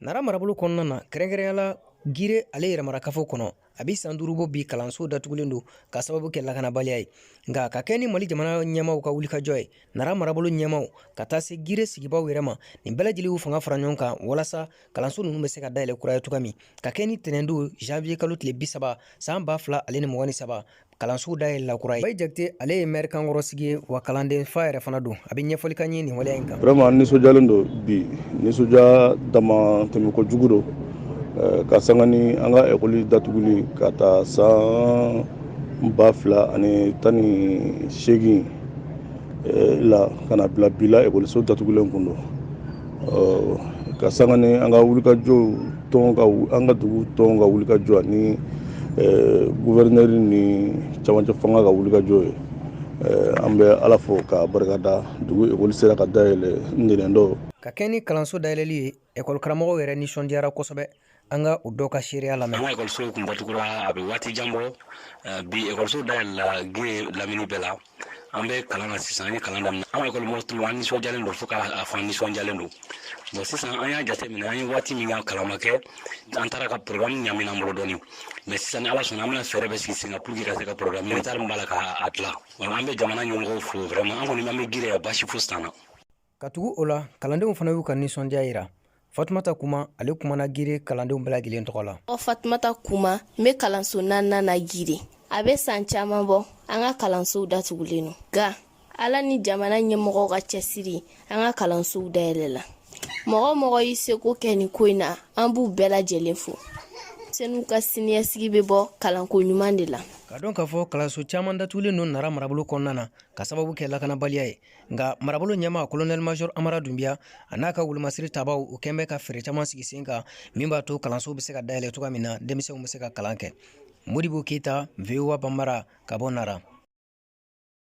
Nara marabolo kɔnɔna na, kɛrɛnkɛrɛnya la Gire ale yɛrɛmarakafo kɔnɔ, a bɛ san 5 bɔ bi kalanso datugulen don ka sababu kɛ lakanabaliya ye. Nka ka kɛ ni Mali jamana ɲɛmaaw ka wulikajɔ ye, Nara marabolo ɲɛmaaw ka taa se Gire sigibaaw yɛrɛ ma, nin bɛɛ lajɛlen y'u fanga fara ɲɔgɔn kan walasa kalanso ninnu bɛ se ka dayɛlɛ kura ye cogoya min. Ka kɛ ni tɛnɛndon janvier kalo tile 30 san 2023, kalansow dayɛlɛla kura ye. Bayi Jakite, ale ye maire kankɔrɔsigi ye, wa kalanden fa yɛrɛ fana don. A bɛ ɲɛfɔli k'an ye nin waleya in kan. Vraiment, an nisɔndiyalen don bi, nisɔndiya dama tɛmɛ kojugu don, ka sanga ni an ka ekɔli datuguli ka taa san 2018 la ka na bila bi la, ekɔliso datugulen kun don. Ka sanga ni an ka wulikajɔ tɔn ka, an ka dugu tɔn ka wulikajɔ ani gouverneur ni camancɛ fanga ka wulikajɔ ye, an bɛ Ala fo ka barikada, dugu ekɔli sera ka dayɛlɛ ntɛnɛn don. Ka kɛ ni kalanso dayɛlɛli ye, ekɔli karamɔgɔw yɛrɛ nisɔndiyara kosɛbɛ. An ka o dɔ ka seereya lamɛn. An ka ekɔliso kun datugura, a bɛ waati jan bɔ. Bi ekɔliso dayɛlɛla Gire lamini bɛɛ la. An bɛ kalan na sisan, an ye kalan daminɛ. An ka ekɔli mɔgɔw tun, an nisɔndiyalen don fo k'a fɔ an nisɔndiyalen don. Bon, sisan an y'a jateminɛ, an ye waati min kɛ kalan ma kɛ, an taara ka programme ɲamina an bolo dɔɔni. Mais sisan, ni Ala sɔnna, an bɛna fɛɛrɛ bɛɛ sigi sen kan pour que ka se ka programme retard min b'a la, k'a dilan. An bɛ jamana ɲɛmɔgɔw fo vraiment. An kɔni, an bɛ Gire yan, baasi fosi t'an na. Ka tugu o la, kalandenw fana y'u ka nisɔndiya yira. Fatumata Kuma, ale kumana Gire kalandenw bɛɛ lajɛlen tɔgɔ la. Ɔ, Fatumata Kuma, n bɛ kalanso naaninan na Gire. A bɛ san caman bɔ, an ka kalansow datugulen don. Nka Ala ni jamana ɲɛmɔgɔw ka cɛsiri, an ka kalansow dayɛlɛla. Mɔgɔ mɔgɔ y'i seko kɛ nin ko in na, an b'u bɛɛ lajɛlen fo. Denmisɛnninw ka siniɲɛsigi bɛ bɔ kalanko ɲuman de la. Ka dɔn k'a fɔ kalanso caman datugulen don Nara marabolo kɔnɔna na ka sababu kɛ lakanabaliya ye. Nka marabolo ɲɛmaa, colonel major Amara Dunbiya, a n'a ka wolomasiri tabaw, u kɛn bɛ ka fɛɛrɛ caman sigi sen kan min b'a to kalansow bɛ se ka dayɛlɛ cogoya min na, denmisɛnw bɛ se ka kalan kɛ. Modibo Keyita, VOA Banbara, ka bɔ Nara.